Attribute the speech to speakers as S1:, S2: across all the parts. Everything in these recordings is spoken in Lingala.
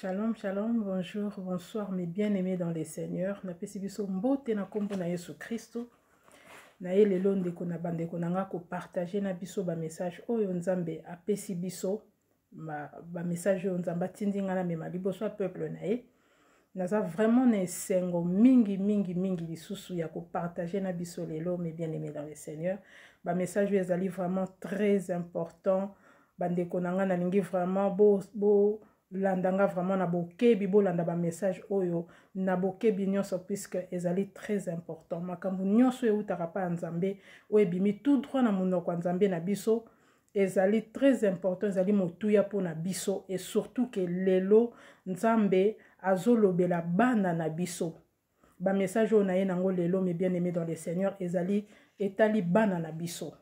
S1: Shalom, shalom, bonjour, bonsoir mes bien-aimés dans le Seigneur. Napesi biso mbote na kombo na Yesu Kristo. Na ye lelo ndeko na bandeko na nga ko partager na biso ba message oyo Nzambe apesi biso ba, ba message oyo Nzambe atindi nga na mema liboso ya peuple na ye. Naza vraiment na esengo mingi mingi mingi lisusu ya ko partager na biso lelo mes bien-aimés dans le Seigneur. Ba message oyo ezali vraiment très important. Bandeko na nga nalingi vraiment bo, bo landa nga vraiment na bokebi, bolanda ba message oyo na bokebi nyonso puisque ezali très important. Makambo nyonso eutaka pa ya Nzambe oyo ebimi tout droit na monoko ya Nzambe na biso ezali très important, ezali motuya mpo na biso et surtout que lelo Nzambe azolobela bana na biso. Ba message oyo na ye nango lelo mes bien-aimés dans le Seigneur ezali etali bana na biso.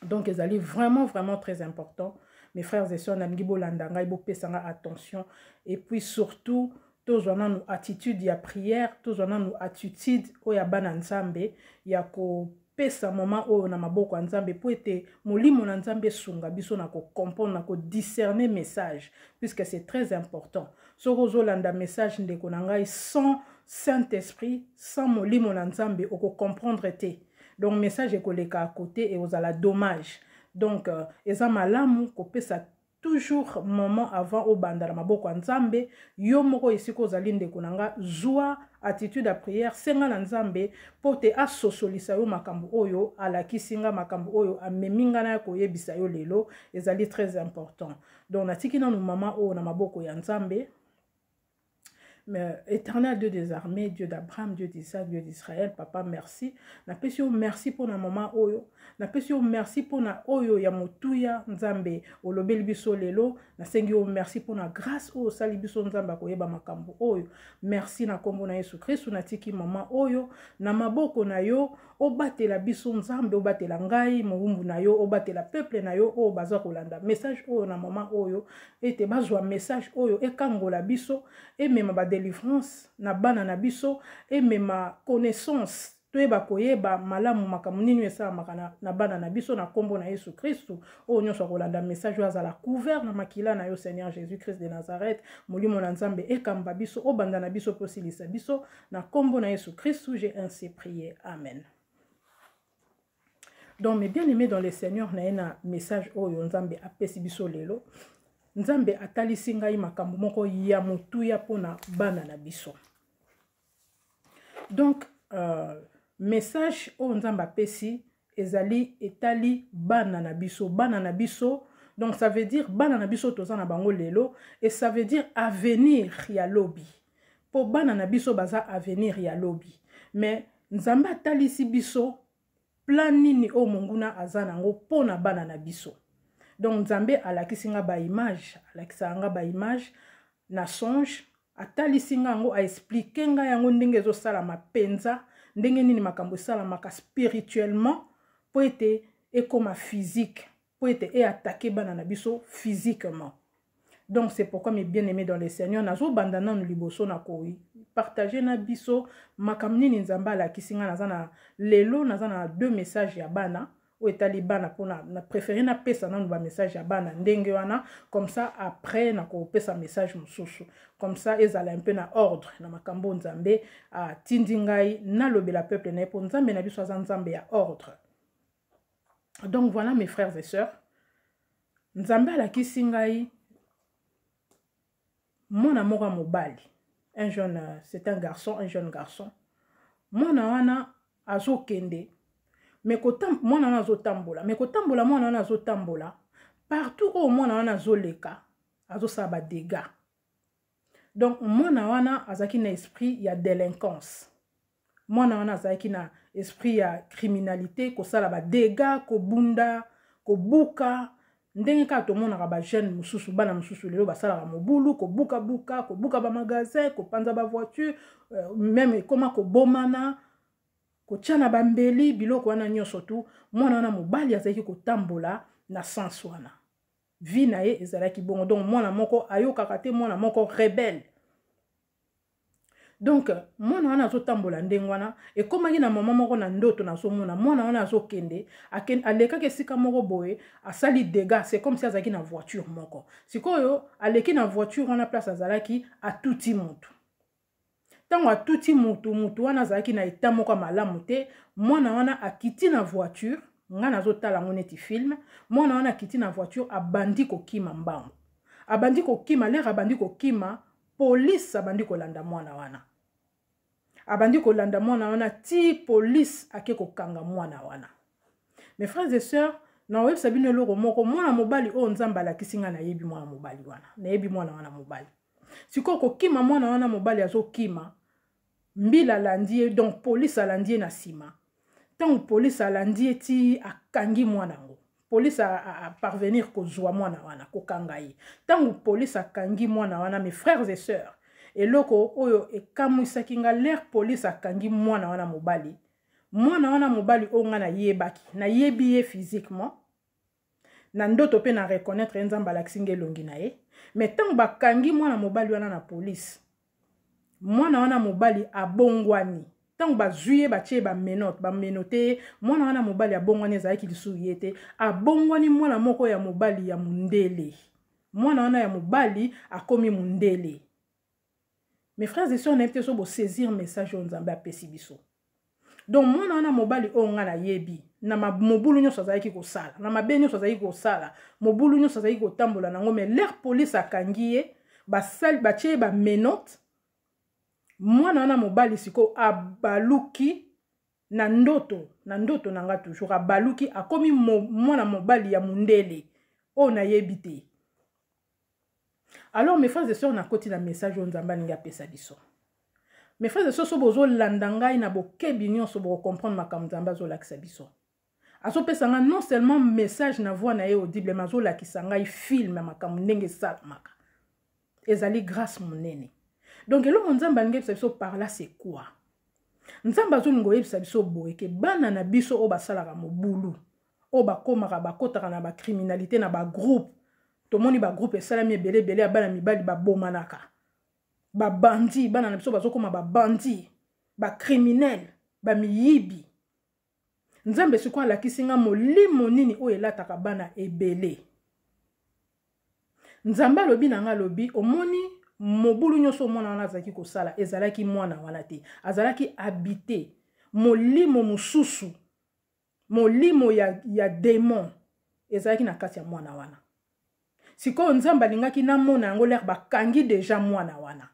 S1: Donc ezali vraiment vraiment très important mes frères et sœurs, nalingi bolanda ngai, bopesa nga attention et puis surtout tozwa nanu attitude ya prière, tozwa nanu attitude oyo ya bana Nzambe ya kopesa moment oyo na maboko ya Nzambe po ete molimo na Nzambe esunga biso na kocomprendre, na kodiscerner message puisque c'est très important. Soki ozolanda message ndeko na ngai sans Saint-Esprit, sans molimo na Nzambe, okocomprendre te. Donc message ekoleka à côté et ozala dommage. Donc eza malamu kopesa toujours moment avant obanda na maboko ya Nzambe. Yo moko esika ozali ndeko na nga, zwa attitude ya prière, senga na Nzambe po te asosolisa yo makambo oyo alakisi nga, makambo oyo amemi nga na ya koyebisa yo lelo, ezali très important. Donc natiki nanu mama oyo na maboko ya Nzambe. Mais éternel Dieu des armées, Dieu d'Abraham, Dieu d'Isaac, Dieu d'Israël, papa merci. Napesi yo merci pour na mama oyo. Napesi yo merci pour na oyo ya motuya Nzambe olobeli biso lelo. Nasengi yo merci pour na grâce oyo osali biso Nzambe akoyeba makambo oyo. Merci na kombo na Yesu Kristo, natiki mama oyo na maboko na yo, obatela biso Nzambe, obatela ngai mowumbu na yo, obatela peuple na yo oyo baza kolanda message oyo na mama oyo, ete bazwa message oyo ekangola biso, emema ba délivrance na bana na biso, emema connaissance, toyeba koyeba malamu makambo nini oyo esalamaka na bana na biso na kombo na Yesu Kristo. Oyo nyonso akolanda message oyo azala couvert na makila na yo Seigneur Jésus-Christ de Nazareth. Molimo na Nzambe ekamba biso, obanda na biso mpo osilisa biso na kombo na Yesu Kristo, j'ai ainsi prié. Amen. Donc mes bien-aimés dans le Seigneur, na ye na message oyo Nzambe apesi biso lelo. Nzambe atalisi ngai makambo moko ya motuya mpona bana na biso. Donc message oyo Nzambe apesi ezali etali bana na biso, bana na biso. Donc ça veut dire bana na biso toza na bango lelo, et ça veut dire avenir ya lobi. Po bana na biso baza avenir ya lobi. Mais Nzambe atalisi biso plan nini oyo monguna aza nango mpo na bana na biso. Donc Nzambe alakisi nga ba image, alakisaka nga ba image na songe, atalisi nga yango, aexplike nga yango ndenge ezosalama mpenza, ndenge nini makambo esalamaka spirituellement po ete ekoma physique, po ete eatake bana na biso physiquement. Donc c'est pourquoi mes bien-aimés dans le Seigneur, nazobanda nanu liboso na kopartager na biso makambo nini Nzambe alakisi nga. Naza na lelo, naza na deux messages ya bana oyo etali bana, mpona na préféré napesa nanu ba message ya bana ndenge wana, comme ça après nakopesa message mosusu, comme ça ezala un peu na ordre na makambo Nzambe atindi ngai nalobela peuple na ye, mpo Nzambe na biso aza Nzambe ya ordre. Donc voilà mes frères et sœurs, Nzambe alakisi ngai mwana moko ya mobali, un jeune, c'est un garçon, un jeune garçon. Mwana wana azokende, mais mwana wana azotambola, mais kotambola mwana wana azotambola partout oyo mwana wana azoleka azosala ba dégâts. Donc mwana wana azalaki na esprit ya délinquance, mwana wana azalaki na esprit ya criminalité, kosala ba dégâts, kobunda, kobuka, ndenge kaka tomonaka ba jeune mosusu, bana mosusu lelo basalaka mobulu, kobuka-buka, kobuka ba magasin, kopanza ba voiture, même ekoma kobomana, kotia na bambeli, biloko wana nyonso tu. Mwana wana mobali azalaki kotambola na sens wana, vie na ye ezalaki bongo. Donc mwana moko ayokaka te, mwana moko rebelle. Donc mwana wana azotambola ndenge wana. Ekomaki na mama moko na ndoto, nazomona mwana wana azokende, alekaki esika moko boye, asali dégâts. C'est comme si azalaki na voiture moko. Sikoyo aleki na voiture wana, place azalaki, atuti motu. Ntango atuti mutu, mutu wana azalaki na état moko ya malamu te. Mwana wana akiti na voiture. Ngai nazotala yango neti film. Mwana wana akiti na voiture, abandi kokima mbangu, abandi kokima. L'heure abandi kokima, polise abandi kolanda mwana wana, abandi kolanda mwana wana ti polise ake kokanga mwana wana. Mes frères et sœurs, nakoyebisa bino eloko moko. Mwana mobali oyo Nzambe alakisi ngai, nayebi mwana mobali wana, nayebi mwana wana mobali. Sikoyo kokima, mwana wana mobali azokima, mbila alandi ye, donc polise alandi ye na nsima. Ntango polise alandi ye ti akangi mwana yango, polise aparvenir kozwa mwana wana, kokanga ye. Ntango polise akangi mwana wana, mes frères et sœurs, eloko oyo ekamwisaki nga, l'heure polise akangi mwana wana mobali, mwana wana mobali oyo nga nayebaki, nayebi ye physiquement, na ndoto mpe na reconnaître ye, Nzambe alakisi nga elongi na ye. Mais ntango bakangi mwana mobali wana na polise, mwana wana mobali abongwani. Ntango bazwi ye, batie ye bamenottes, bamenottes ye, mwana wana mobali abongwani. Ezalaki lisusu ye te, abongwani mwana moko ya mobali ya mondele. Mwana wana ya mobali akomi mondele. Mes frères et sœurs, nayebi te so bosaisir message oyo Nzambe apesi biso. Donc mwana wana mobali oyo ngai nayebi, na mobulu nyonso azalaki kosala, na mabe nyonso azalaki kosala, mobulu nyonso azalaki kotambola nango, mais l'heure police akangi ye, batie ye bamenottes, mwana wana mobali sikoyo abaluki na ndoto, na ndoto na nga toujours, abaluki, akomi mwana mobali ya mondele oyo nayebi te. Alors, mes frères et sœurs, nakoti na message oyo Nzambe alingi apesa biso. Mes frères et sœurs, so bozolanda ngai na bokebi nyonso, bokocomprendre makambo Nzambe azolakisa biso. Azopesa ngai non seulement message na voix na ye audible, mais azolakisa ngai film ya makambo ndenge esalamaka. Ezali grâce monene. Donc eloko Nzambe alingi yebisa biso par là, c'est quoi? Nzambe azolinga oyebisa biso boye ke bana na biso oyo basalaka mobulu, oyo bakomaka, bakotaka na bacriminalité, na bagroupe, tomoni bagroupe esalami ebele ebele ya bana mibali babomanaka, babandi, bana na biso bazokóma babandi, bacriminel, bamiyibi. Nzambe sikoyo alakisi nga molimo nini oyo elataka bana ebele. Nzambe alobi na nga, alobi: omoni mobulu nyonso mwana wana azalaki kosala, ezalaki mwana wana te, azalaki habité molimo mosusu, molimo ya démon ezalaki na kati ya mwana wana. Sikoyo Nzambe alingaki namona yango l'heure bakangi déjà mwana wana.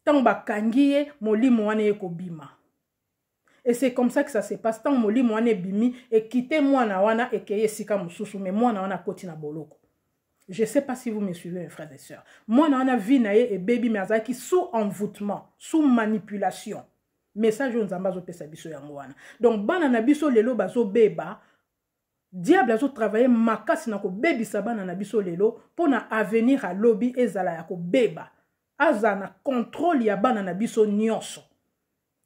S1: Ntango bakangi ye, molimo wana ekobima. Et c'est comme ça que ça se passe. Ntango molimo wana ebimi, ekite mwana wana, ekei esika mosusu, mais mwana wana akoti na boloko. Je sais pas si vous me suivez, mes frères et sœurs. Mwana wana, vie na ye ebebi, mais azalaki sous envoûtement, sous manipulation. Message oyo Nzambe azopesa biso yango wana. Donc bana na biso lelo bazobeba, diable azotravaille makasi na kobebisa bana na biso lelo mpo na avenir alobi ezala ya kobeba, azala na contrôle ya bana na biso nyonso.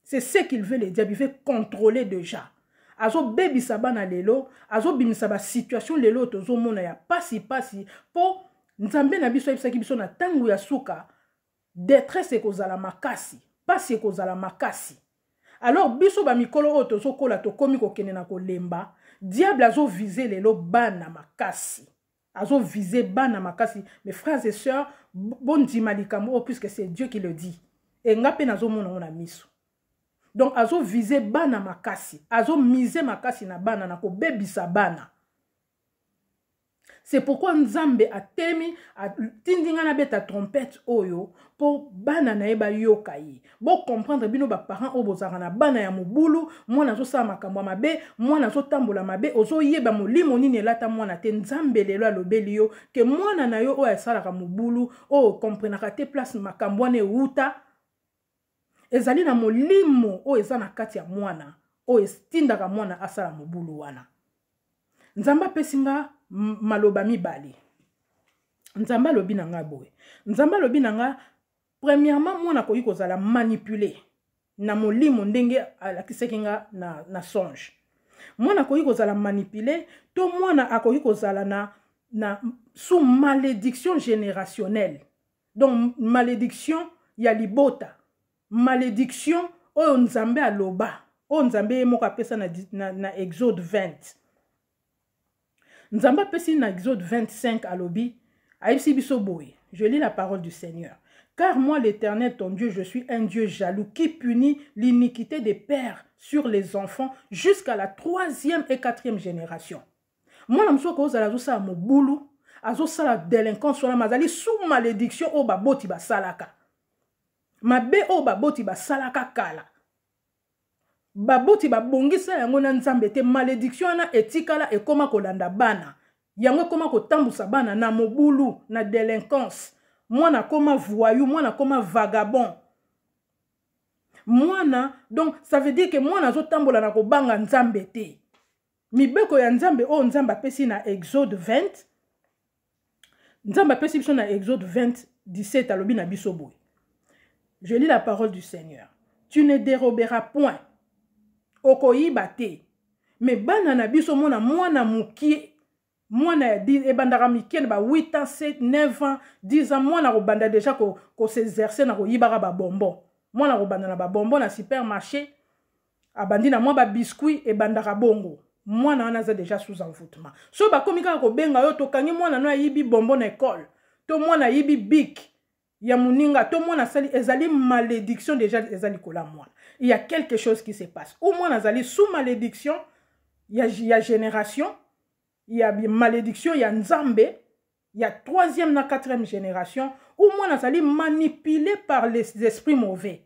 S1: C'est ce qu'il veut, le diable. Il veut contrôler déjà. Azobebisa bana lelo, azobimisa basituation lelo tozomona ya pasi pasi, mpo Nzambe na biso ayebisaki biso na ntango ya suka, détresse ekozala makasi, pasi ekozala makasi. Alors biso bamikolo oyo tozokola, tokomi kokende na kolemba, diable azovise lelo bana makasi, azovise bana makasi. Mes frères et sœurs, bondima likambo oyo, puisque c'est Dieu qui le dit e nga mpe nazomona ngo na miso. Donc azovise bana makasi, azomise makasi na bana, na kobebisa bana. C'est pourquoi Nzambe atemi, atindi ngai nabeta trompette oyo mpo bana na ye bayoka ye. Bocomprendre, bino baparent oyo bozalaka na bana ya mobulu, mwana azosala makambo ya mabe, mwana azotambola mabe, ozoyeba molimo nini elata mwana te. Nzambe lelo alobeli yo ke mwana na yo oyo asalaka mobulu, oyo okomprenaka te place makambo wana ewuta, ezali na molimo oyo eza na kati ya mwana, oyo etindaka mwana asala mobulu wana. Nzambe apesi nga maloba mibale. Nzambe alobi na nga boye, Nzambe alobi na nga: premièrement, mwana akoki kozala manipulé na molimo ndenge alakisaki nga na songe. Mwana akoki kozala manipulé, to mwana akoki kozala na sous malédiction générationnelle, donc malédiction ya libota. Malédiction oyo Nzambe aloba, oyo Nzambe ye moko apesa na Exode 20. Nzambe apesi na Exode 25, alobi, ayebisi biso boye. Je lis la parole du Seigneur. Car moi, l'Éternel, ton Dieu, je suis un Dieu jaloux qui punit l'iniquité des pères sur les enfants jusqu'à la troisième et quatrième génération. Mwana mosusu akozala azosala mobulu, azosala délinquance wana, azali sous malédiction oyo baboti basalaka. Mabe oyo baboti basalaka kala. Baboti babongisa yango na Nzambe te, malédiction wana etikala ekoma kolanda bana. Yango ekoma kotambusa bana na mobulu, na délinquance. Mwana akoma voyou, mwana akoma vagabond. Mwana, donc ça veut dire que mwana azotambola na kobanga Nzambe te. Mibeko ya Nzambe oyo Nzambe apesi na Exode 20, Nzambe apesi biso na Exode 20, 17, alobi na biso boye. Je lis la parole du Seigneur. Tu ne déroberas point. Okoyiba te. Mais bana na biso mona mwana mokie, mwana ya dix, ebandaka mike na ba 8 ans, 7, 9 ans, 10 ans, mwana kobanda déjà ko s'exercer na koyibaka ba bonbon. Mwana kobanda na ba bonbon na supermarché, abandi na mwa ba biscuit, ebandaka bongo. Mwana wana aza déjà sous envoûtement. So bakomi kaka kobenga yo, tokangi mwana no ayibi bonbon na école, to mwana ayibi bic ya moninga, to mwana asali, ezali malédiction déjà eza likolo ya mwana. Il y a quelque chose qui se passe. Ou mwana azali sous malédiction ya génération, ya malédiction ya Nzambe, ya 3e na 4e génération, ou mwana azali manipulé par les esprits mauvais.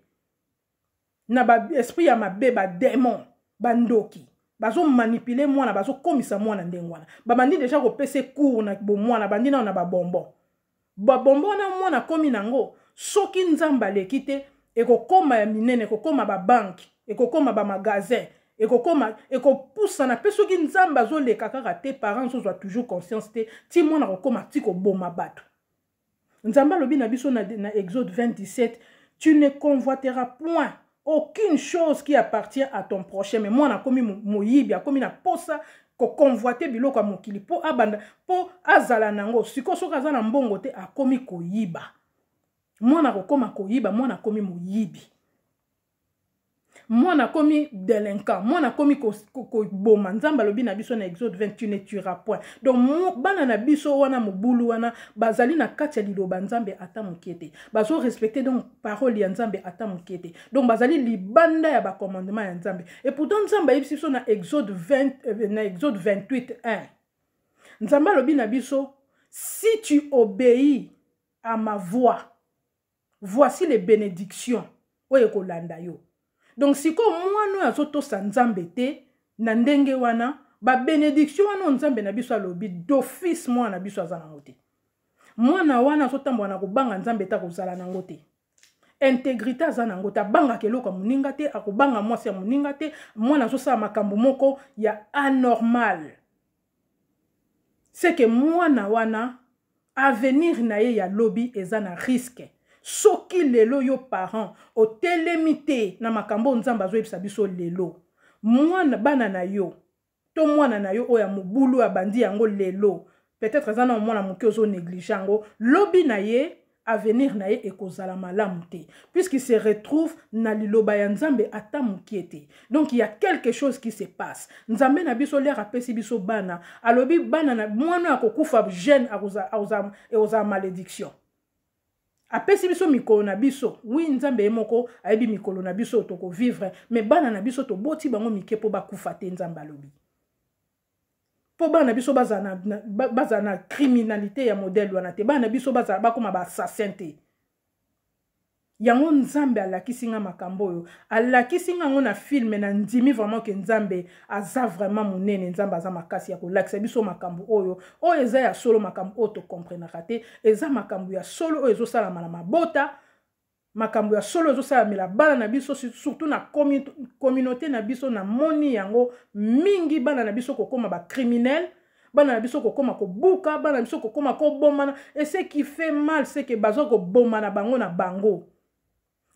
S1: Na ba esprit ya mabe, ba démon, ba ndoki. Bazo manipuler mwana, bazo komisa mwana ndenge wana. Ba bandi déjà kopesa cours na bo mwana, bandi na ba bonbon. Ba bonbon na mwana komi nango, soki Nzambe aleki te, ekokoma ya minene, ekokoma ba banque, ekokoma ba magasin, ekokoma, ekopusana. Pe soki Nzambe azoleka kaka te, parents ozwa toujours conscience te, ti mwana kokoma ti koboma bato. Nzambe alobi na biso na Exode 27, tu ne convoiteras point aucune chose qui appartient à ton prochain. Mais mwana akomi moyibi, akomi na posa koconvoiter biloko ya mokili po abanda, po azala nango. Sikoyo soki aza na mbongo te, akomi koyiba. Mwana akokoma koyiba, mwana akomi moyibi. Mwana akomi délinquant, mwana akomi koboma. Nzambe alobi na biso na Exode 20, tu ne tueras point. Donc bana na biso wana mobulu wana bazali na kati ya liloba Nzambe ata moke te. Bazo respecter donc parole ya Nzambe ata moke te. Donc bazali libanda ya ba commandement ya Nzambe. Et pourtant Nzambe ayebisi biso na Exode 20 na Exode 28, 1. Nzambe alobi na biso, si tu obéis à ma voix, voici les bénédictions oyo ekolanda yo. Donc sikoyo mwana oyo azotosa Nzambe te na ndenge wana, ba bénédiction wana oyo Nzambe na biso alobi d'office mwana na biso aza nango te. Mwana wana azotambola na kobanga Nzambe te, akozala nango te. Intégrité aza nango te, abangaka eloko ya moninga te, akobanga mwasi ya moninga te. Mwana azosala makambo moko ya anormal. C'est que mwana wana avenir na ye ya lobi eza na risque. Soki lelo yo parent otelemi te na makambo Nzambe azoyebisa biso lelo, mwana bana na yo to mwana na yo oyo ya mobulu abandi yango lelo, peut-être eza na mwana moke ozo négliger yango, lobi na ye avenir na ye ekozala malamu te, puisqu'il se retrouve na liloba ya Nzambe ata moke te. Donc il y a quelque chose qui se passe. Nzambe na biso lere apesi biso bana, alobi bana na mwana akokufa jeune, akozala malédiction. Apesi biso mikolo na biso. Oui, Nzambe ye moko ayebi mikolo na biso tokovivre, mais bana na biso toboti bango mike mpo bakufa te. Nzambe alobi mpo bana na biso bazala na criminalité ya modèle wana te, bana na biso bazala bakóma baassassin te. Yango Nzambe alakisi nga makambo oyo, alakisi nga yango na film. Na ndimi vraiment ke Nzambe aza vraiment monene, Nzambe aza makasi ya kolakisa biso makambo oyo. Oyo eza ya solo, makambo oyo tokomprenaka te, eza makambo ya solo oyo ezosalama na mabota, makambo ya solo ezosalamela bana na biso, surtout na communauté na biso. Namoni yango mingi, bana na biso kokóma bacriminel, bana na biso kokóma kobuka, bana na biso kokóma kobomana. Et ce qui fait mal, c'est que baza koboma na bango na bango.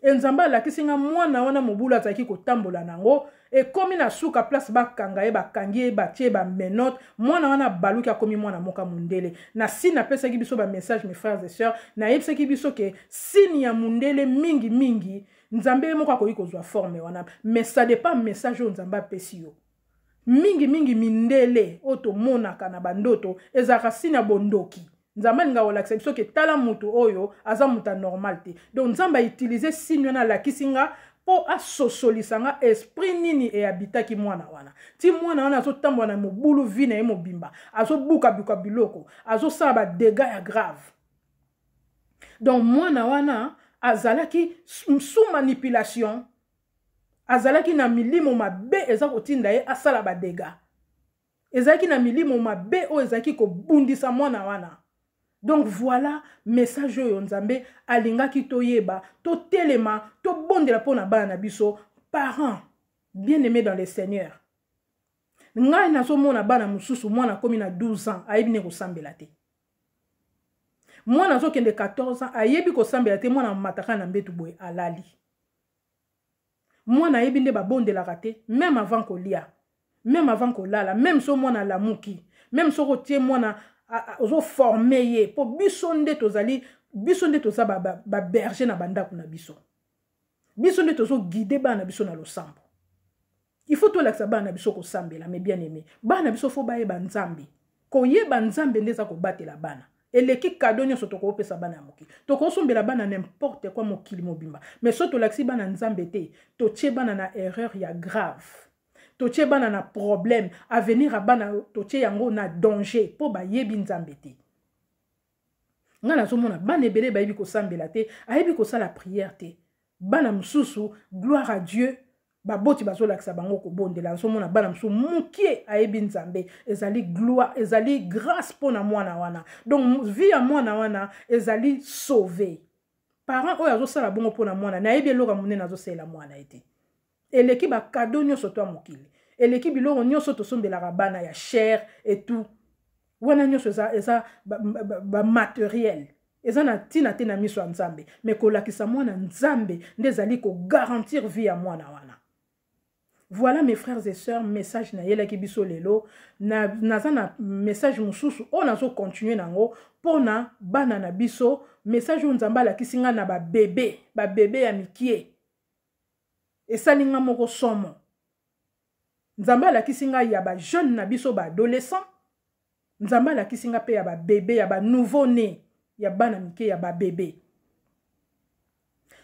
S1: E Nzambe alakisi nga mwana wana mobulu azalaki kotambola nango, ekomi na suka place bakanga ye, bakangi ye, batie bamenottes. Mwana wana baluki akomi mwana moko mondele. Na signe apesaki biso bamessage, mes frères et sœurs, nayebisaki biso ke signe ya mondele mingimingi. Nzambe ye moko akoki kozwa forme wana, mais ça dépend message oyo Nzambe apesi yo. Mingimingi mindele oyo tomonaka na bandoto ezalaka signe ya bondoki. Nzambe alingaka kolakisa biso ke tala moto oyo aza moto ya normal te. Donc Nzambe autilize signe wana, alakisi nga mpo asosolisa nga esprit nini ehabitaki mwana wana. Ti mwana wana azotambola na mobulu vie na ye mobimba, azobukabuka biloko, azosala badégâts ya grave. Donc mwana wana azalaki sous manipulation, azalaki na milimo mabe eza kotinda ye asala badégâts, ezalaki na milimo mabe oyo ezalaki kobundisa mwana wana. Donc voilà message oyo Nzambe alingaki toyeba, totelema, tobondela mpo na bana na biso. Parents bien aimés dans le Seigneur, ngai nazomona bana mosusu, mwana akomi na 12 ans, ayebi ne kosambela te. Mwana azokende 14 ans, ayebi kosambela te. Mwana amataka na mbetu boye, alali. Mwana ayebi nde babondelaka te, même avant kolia, même avant kolala, même so mwana alamuki, même soki otie mwana, ozoforme ye. Mpo biso nde tozali, biso nde toza baberger ba na bandako na biso, biso nde tozoguide bana na biso na losambo. Il faut tolakisa bana na biso kosambela. Mais bien aimé, bana na biso faut bayeba Nzambe. Koyeba Nzambe nde eza kobatela bana, eleki cadeau nyonso tokopesa bana ya mokili. Tokosombela bana n'importe quoi, mokili mobimba, mais so tolakisi bana Nzambe te, totie bana na erreur ya grave, totie bana na problème. Avenir ya bana, totie yango na danger mpo bayebi Nzambe te. Ngai nazomona bana ebele bayebi kosambela te, ayebi kosala prière te. Bana mosusu, gloire à Dieu, baboti bazolakisa bango kobondela. Nazomona bana mosusu mokie ayebi Nzambe, ezali gloire, ezali grâce mpo na mwana wana. Donc vie ya mwana wana ezali sauvé. Parent oyo azosala bongo mpo na mwana, nayebi eloko ya monene azosalela mwana ye te, eleki bacadeau nyonso to ya mokili, eleki biloko nyonso tosombelaka bana ya cher et tout. Wana nyonso eza bamatériel, ba, ba eza na ntina te na miso ya Nzambe. Mais kolakisa mwana Nzambe nde ezali kogarantir vie ya mwana wana. Voilà, mes frères et sœurs, message nayelaki biso lelo. Naza na message mosusu oyo nazocontinue nango mpona bana na biso, message oyo Nzambe alakisi nga na babebe, babebe ya mikie. Esali nga moko somo. Nzambe alakisi ngai ya bajeune na biso, baadolescent. Nzambe alakisi nga mpe ya babebe, ya banouveau né, ya bana mike, ya babebe.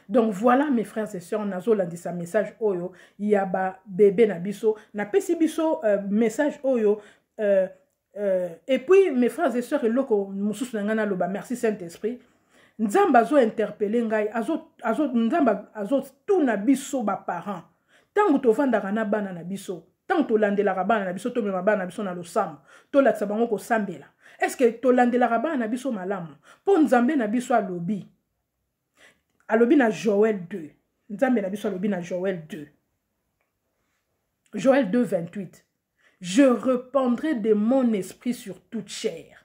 S1: Donc voilà, mes frères et sœurs, nazolandisa message oyo ya babebe na biso. Napesi biso message oyo. Et puis, mes frères et sœurs, eloko mosusu na ngai naloba, merci Saint Esprit, Nzambe azointerpele ngai, Nzambe azotuna biso baparent: ntango tovandaka na bana na biso, ntango tolandelaka bana na biso, tomema bana na biso na losambo, tolakisa bango kosambela, est-ce tolandelaka bana na biso malamu? Mpo Nzambe na biso alobi na Joel 2, Nzambe na biso alobi na Joel 2, Joel 2 28: "Je répandrai de mon esprit sur toute chair.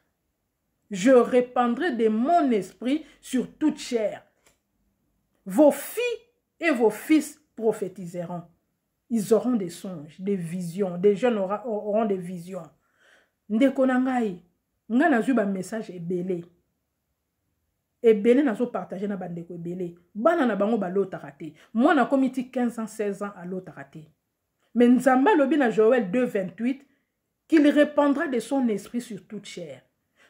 S1: Je répandrai de mon esprit sur toute chair. Vos filles et vos fils prophétiseront. Ils auront des songes, des visions, des jeunes auront des visions." Ndeko na ngai, ngai nazwi bamessage ebele ebele, nazopartage na bandeko ebele, bana na bango balotaka te. Mwana akomi ti 15 ans, 16 ans, alotaka te. Mais Nzambe alobi na Joël 2 28 qu'il répandra de son esprit sur toute chair.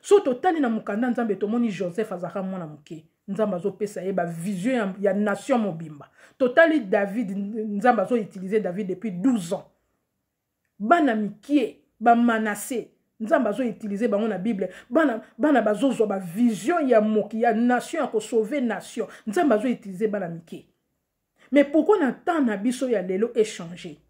S1: So totali na mokanda Nzambe, tomoni Joseph azalaka mwana moke, Nzambe azopesa ye bavision ya nation mobimba. Totali David, Nzambe azoutilize David depuis 12 ans. Bana mikie, bamanase, Nzambe azoutilize bango na Bible. Bana bazozwa bavision ya moki ya nation, ya kosauve nation. Nzambe azoutilize bana mike. Mais pourquoi na temps na biso ya lelo échanger?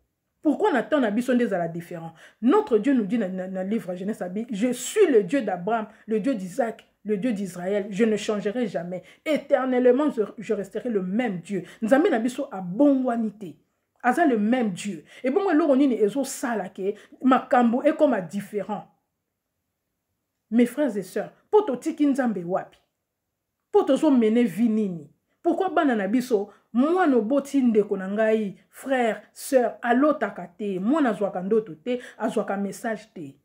S1: Pourquoi na temps na biso nde ezala différent? Notre Dieu nous dit na livre Genèse abi: "Je suis le Dieu d'Abraham, le Dieu d'Isaac, le Dieu d'Israël. Je ne changerai jamais. Éternellement, je resterai le même Dieu." Nzambe na biso abongwani te, aza le même Dieu. Ebongo eloko nini ezosala ke makambo ekoma différent, mes frères et sœurs? Mpo totiki Nzambe wapi? Mpo tozomene vie nini? Pourquoi bana na biso, mwana oboti, ndeko na ngai, frère, sœur, alotaka te, mwana azwaka ndoto te, azwaka message te?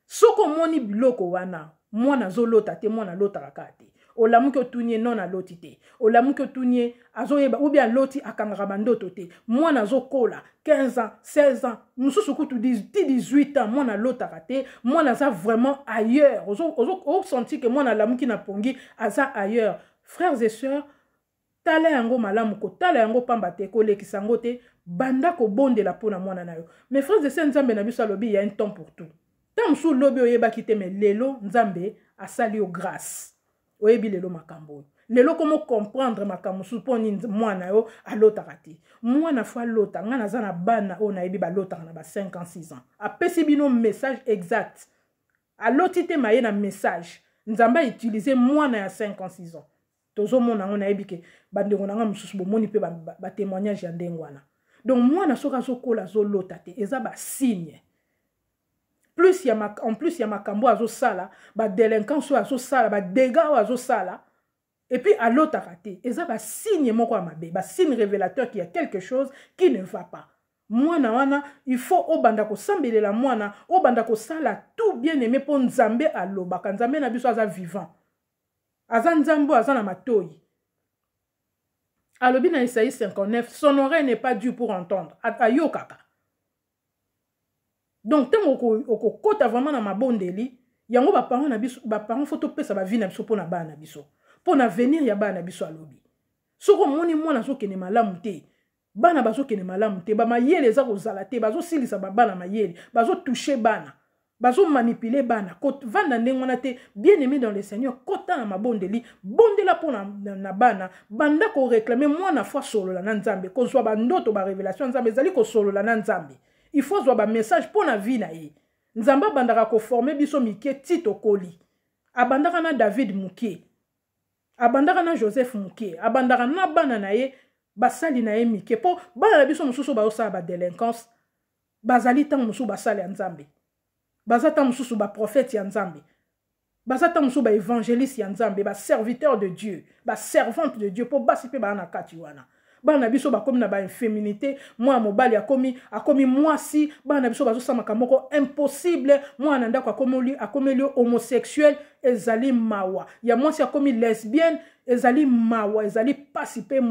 S1: Soki omoni biloko wana, mwana azolota te, mwana alotaka kaka te. Olamuki, otuni ye: non, aloti te. Olamuki, otuni ye, azoyeba ou bien aloti, akangaka bandoto te. Mwana azokola 15 ans, 16 ans, mosusu kutu ti 18 ans, mwana alotaka te. Mwana aza vraiment ailleurs. Osentir ke mwana alamuki na pongi, aza ailleurs. Frères et sœurs, tala yango malamu, kotala yango pamba te, kolekisa yango te. Banda kobondela mpo na mwana na yo. Mais frères et sœurs, Nzambe na biso alobi: ya un temps pour tout. Ntango mosusu lobi oyebaki te, mais lelo Nzambe asali yo grâce, oyebi lelo makambo oyo. Lelo komo comprendre makambo mosusu mpo nini mwana yo alotaka te. Mwana faut alota. Ngai naza na bana oyo nayebi balotaka na ba 5 ans, 6 ans. Apesi bino message exact. Aloti te, maye na message. Nzambe autiliser mwana ya 5 ans, 6 ans. Tozomona yango. Nayebi ke bandeko na nga mosusu bomoni mpe batémoignage ba ya ndenge wana. Donc mwana soki azokola, azolota te, eza basigne plus ya, en plus ya makambo azosala, badélinquance oyo azosala, badégâts oyo azosala, et puis alotaka te, eza basigne moko ya mabe, basigne révélateur qu'il y a quelque chose qui ne va pas. Mwana wana, il faut obanda kosambelela mwana, obanda kosala tout, bien aimé, mpo Nzambe alobaka. Nzambe na biso aza vivant, aza Nzambe oyo aza na matoi. Alobi na Esaïe 59: son oreille n'est pas dure pour entendre. Ayokaka. Donc ntango okokɔta vraiment na mabondeli yango, baparent na biso, baparent, faut topesa bavie na biso mpo na bana na biso, mpo na avenir ya bana na biso. Alobi soki omoni mwana azokende malamu te, bana bazokende malamu te, bamayele eza kozala te, bazosilisa babana mayele, bazotoucher bana, bazomanipuler bana, kovanda ndenge wana te. Bien aimé dans le Seigneur, kota na mabondeli, bondela mpo na bana, banda koréclamer. Mwana faut asolola na Nzambe. Kozwa bandoto, barévélation ya Nzambe ezali kosolola na Nzambe. Il faut zwa bamessage mpo na vie na ye. Nzambe abandaka koformer biso mike ti tokoli. Abandaka na David moke, abandaka na Joseph moke, abandaka na bana na ye, basali na ye mike. Mpo bana na biso mosusu bazosala badélinquance, bazali ntango mosusu basali ya Nzambe, baza ntango mosusu baprofete ya Nzambe, baza ntango mosusu baévangéliste ya Nzambe, baserviteur de Dieu, baservante de Dieu, mpo basi mpe baa na kati wana. Bana na biso bakomi na bainféminité. Mwana mobali akomi mwasi. Bana na biso bazosala makambo moko impossible. Mwana na ndako akomeli homosexuel, ezali mawa. Ya mwasi akomi lesbienne, ezali mawa, ezali pasi mpe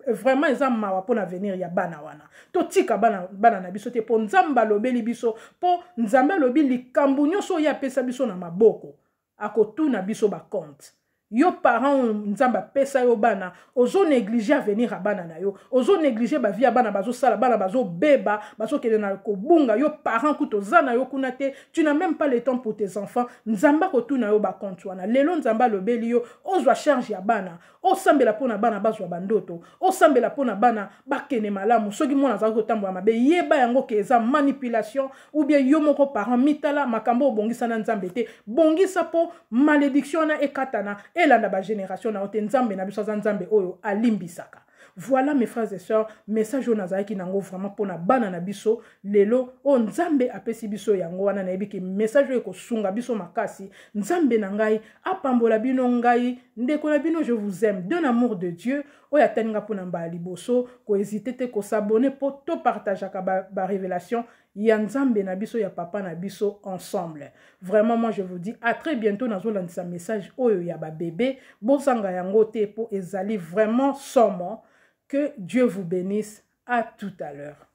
S1: vraiment eza mawa mpo na avenir ya bana wana. Totika bana, bana na biso te, mpo Nzambe alobeli biso, mpo Nzambe alobi likambo nyonso oyo apesa biso na maboko, akotuna biso bacompte. Yo parent, Nzambe apesa yo bana, ozonégliger avenir ya bana na yo, ozonégliger bavie ya bana. Bazosala, bana bazobeba, bazokende na kobunga. Yo parent kuta oza na yo kuna te, tu n'as même pas le temps pour tes enfants. Nzambe akotuna yo bacompte wana. Lelo Nzambe alobeli yo, ozwa charge ya bana, osambela mpo na bana bazwa bandoto, osambela mpo na bana bakende malamu. Soki mwana azalaki kotambola mabe, yeba yango ke eza manipulation ou bien yo moko parent, mitala makambo obongisa na Nzambe te. Bongisa mpo malédiction wana ekatana, elanda bagénération na yo te. Nzambe na biso aza Nzambe oyo alimbisaka. Voilà, mes frères et sœurs, message oyo nazalaki nango vraiment mpona bana na biso lelo oyo Nzambe apesi biso yango wana. Nayebi ke message oyo ekosunga biso makasi. Nzambe na ngai apambola bino. Ngai ndeko na bino, je vous aime d'un amour de Dieu. Oyo atali nga mpona mbala liboso, kohésiter te kos'abonner mpo topartageaka barévélation ba ya Nzambe na biso, ya papa na biso ensemble. Vraiment, moi je vous dis à très bientôt. Nazolandisa message oyo ya babebe, bozanga yango te mpo ezali vraiment somo. Que Dieu vous bénisse. À tout à l'heure.